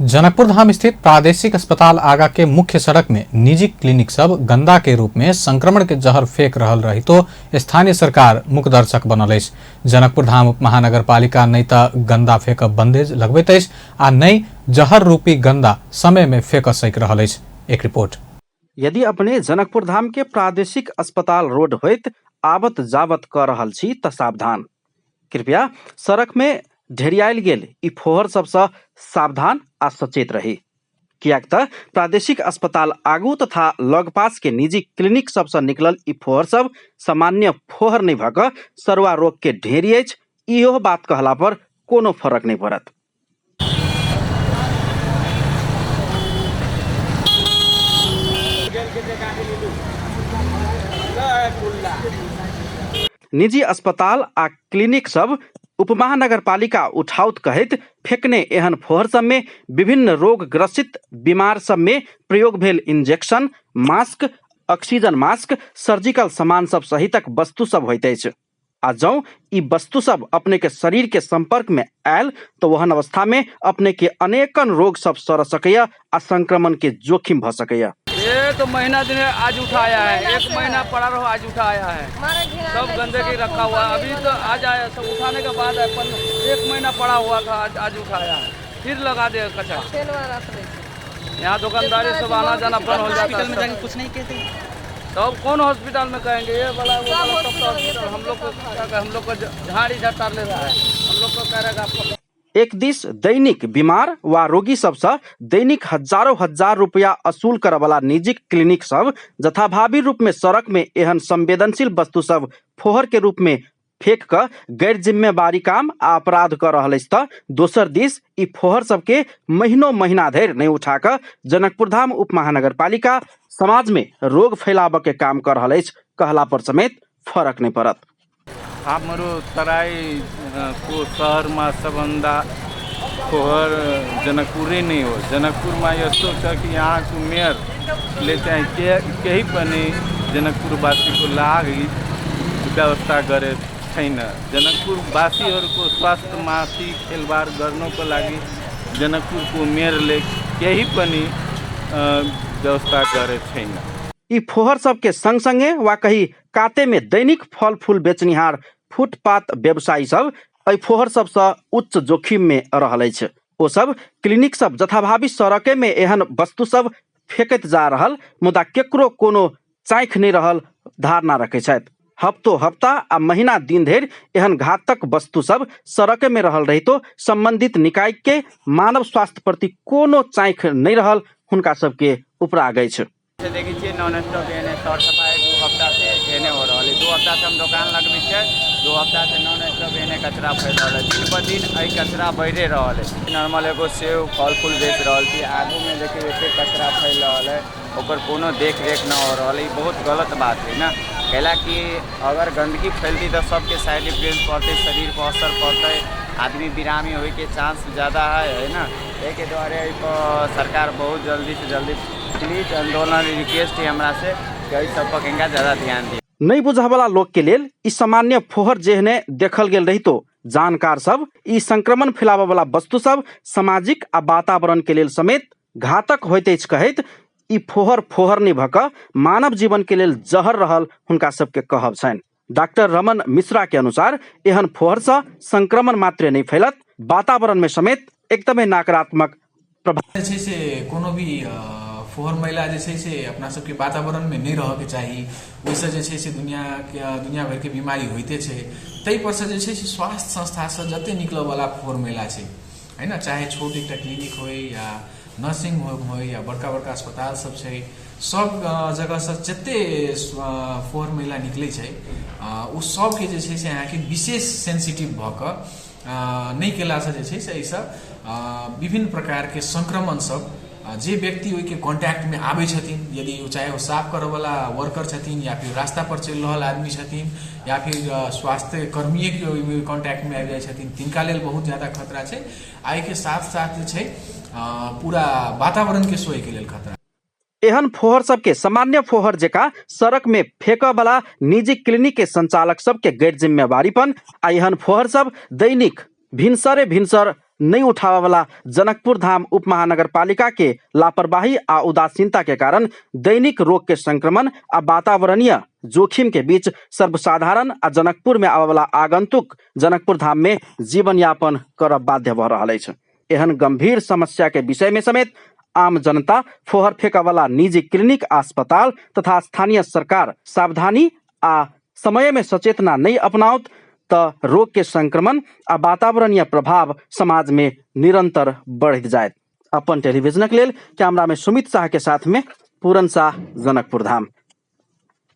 जनकपुर धाम स्थित प्रादेशिक अस्पताल आगा के मुख्य सड़क में निजी क्लिनिक सब गंदा के रूप में संक्रमण के जहर फेंक रहल रहितो स्थानीय सरकार मुकदर्शक बनल अछि। जनकपुर धाम उप महानगरपालिका नहि त गंदा फेंक बंदेज लगबैत अछि आ नहि जहर रूपी गंदा समय में फेंक सकि रहल अछि। एक रिपोर्ट। यदि अपने जनकपुर धाम के प्रादेशिक अस्पताल रोड होइत आवत जावत कऽ रहल छी तऽ सावधान। कृपया सड़क में ढेरियायल गेल ई फोहर सबसँ सावधान आ सचेत रही, किएक तऽ प्रादेशिक अस्पताल आगू तथा लगपास के निजी क्लिनिक सबसँ निकलल ई फोहर सब सामान्य फोहर नहि भऽ कऽ सरुआ रोग के ढेरी अछि। इहो बात कहला पर कोनो फर्क नहि पड़त। निजी अस्पताल आ क्लिनिक सब उपमहानगरपालिका उठाउत कहैत फेकने एहन फोहर सबमे विभिन्न रोग ग्रसित बीमार सबमे प्रयोग भेल injection, mask, oxygen mask, surgical सामान सब सहितक वस्तु सब होइत अछि। आ जँ ई वस्तु सब अपने के शरीर के संपर्क में आयल तो ओहन अवस्था में अपने के अनेकन रोग सब सर सकैया आ संक्रमण के जोखिम भ सकैया। एक महीना दिन आज उठाया है, एक महीना पड़ा रहो आज उठाया है, सब गंदगी रखा हुआ है। अभी तो आज आया, सब उठाने के बाद है, पर एक महीना पड़ा हुआ था, आज आज उठाया है, फिर लगा दे कचरा। यहाँ दुकानदारी सब आना जाना बंद हो जाता है। कुछ नहीं कहते तो अब कौन हॉस्पिटल में कहेंगे, ये वाला वो वाला सब तो हॉस्पिटल हम लोग को क्या, हम लोग को झाड़ी झट्टा ले रहा है, हम लोग को कह रहा है आपको। एक दिस दैनिक बीमार वा रोगी सबसँ दैनिक हजारों हजार रुपया असूल करऽवला निजी क्लिनिक सब जथाभावी रूप में सड़क में एहन संवेदनशील वस्तु सब फोहर के रूप में फेंक कऽ गैर जिम्मेवारी काम आ अपराध कऽ रहल अछि तऽ दोसर दिस ई फोहर सबके महीनो महीना धरि नहि उठा कऽ जनकपुर धाम उप महानगरपालिका समाज में रोग फैलाबऽ के काम कऽ रहल अछि कहला पर समेत फरक नहि पड़त। हाम्रो तराई को सहरमा सबभन्दा फोहर जनकपुरै नै हो। जनकपुरमा यस्तो छ कि यहाँको मेयरले चाहिँ केही पनि जनकपुरवासीको लागि व्यवस्था गरे छैन। जनकपुरवासीहरूको स्वास्थ्यमाथि खेलबाड गर्नको लागि जनकपुरको मेयरले केही पनि व्यवस्था गरे छैन। ई फोहर सबके संग-संगे वा कही काते में दैनिक फल फूल बेचनिहार फुटपाथ व्यवसायी सब एहि फोहर सबसँ उच्च जोखिम में रहल अछि। ओ सब क्लिनिक सब जथाभावी सड़के में एहन वस्तु सब फेकैत जा रहल मुदा केकरो कोनो चाँखि नहि रहल धारणा रखै छथि। हफ्तो हफ्ता आ महीना दिन धरि एहन घातक वस्तु सब सड़के में रहल रहितो संबंधित निकाय के मानव स्वास्थ्य प्रति कोनो चाँखि नहि रहल हुनका सबके उपराग अछि। देखै छियै नॉन स्टॉप एहने सर सफाइ 2 हफ्ता से एहने हो रहल है। 2 हफ्ता से हम दोकान लगबै छियै, 2 हफ्ता से नॉन स्टॉप एहने कचरा फैल रहल है। दिन पर दिन एहि कचरा बढ़ि रहल है। नॉर्मल एगो सेब फल फूल बेच रहल छी, आगू में देखियौ एते कचरा फैल रहल है, ओकर कोनो देख रेख न हो रहल है। ई बहुत गलत बात है ना, कैला कि अगर गंदगी फैलती तऽ सबके साइड इफेक्ट पड़तै, शरीर पर असर पड़तै, आदमी बिरामी होइके चांस ज़्यादा है ना। एहिके दुआरे एहि पर सरकार बहुत जल्दी से जल्दी प्लीज आंदोलन रिक्वेस्ट है हमरा से कि एहि सब पर कनिका ज़्यादा ध्यान दिअ। नहि बुझऽवला लोक के लेल ई सामान्य फोहर जेहने देखल गेल रहितो जानकार सब ई संक्रमण फैलाबऽवला वस्तु सब सामाजिक आ वातावरण के लेल समेत घातक होइत अछि कहैत ई फोहर फोहर नहि भऽ कऽ मानव जीवन के लेल जहर रहल हुनका सबके कहब छनि। डॉक्टर रमन मिश्रा के अनुसार एहन फोहर सँ संक्रमण मात्रे नहि फैलत, वातावरण में समेत एकदमै नकारात्मक प्रभाव जे छै से कोनो भी फोहर मैला जे छै से अपना सबके वातावरणमे नहि रहऽके चाही। ओहिसँ जे छै से दुनिया भरिके बीमारी होइते छै। ताहि परसँ जे छै से स्वास्थ्य संस्थासँ जते निकलऽवला फोहर मैला छै है ने, चाहे छोट एकटा क्लिनिक होइ या नर्सिंग होम होइ या बड़का बड़का अस्पताल सब छै, सब जगहसँ जते फोहर मैला निकलै छै ओ सबके जे छै से अहाँके विशेष सेन्सिटिव भऽ कऽ नहि केलासँ जे छै से एहिसँ विभिन्न प्रकारके संक्रमण सब जे व्यक्ति ओहिके कॉन्टैक्टमे आबै छथिन, यदि ओ चाहे ओ साफ करऽवला वर्कर छथिन या फिर रास्ता पर चलि रहल आदमी छथिन या फिर स्वास्थ्य कर्मिएके ओहिमे कॉन्टैक्टमे आबि जाइ छथिन, तिनका लेल बहुत ज्यादा खतरा छै। आ एहिके साथ साथ जे छै पूरा वातावरणके सेहो एहिके लेल खतरा। एहन फोहर सबके सामान्य फोहर जेका सड़क में फेंकऽ वाला निजी क्लिनिक के संचालक सबके गैर जिम्मेवारीपन आ एहन फोहर सब दैनिक भिनसरे भिनसर नहि उठाबय वाला जनकपुर धाम उप महानगरपालिका के लापरवाही आ उदासीनता के कारण दैनिक रोग के संक्रमण आ वातावरणीय जोखिम के बीच सर्वसाधारण आ जनकपुर में आबय वाला आगंतुक जनकपुर धाम में जीवन यापन करब बाध्य भऽ रहल अछि। एहन गंभीर समस्या के विषय में समेत आम जनता फोहर फेंकऽ वाला निजी क्लिनिक आ अस्पताल तथा स्थानीय सरकार सावधानी आ समय में सचेतना नहि अपनाओत तऽ रोग के संक्रमण आ वातावरणीय प्रभाव समाज में निरंतर बढ़ैत जायत। अपन टेलीविजनक लेल कैमरा में सुमित शाह के साथ में पूरन शाह, जनकपुर धाम।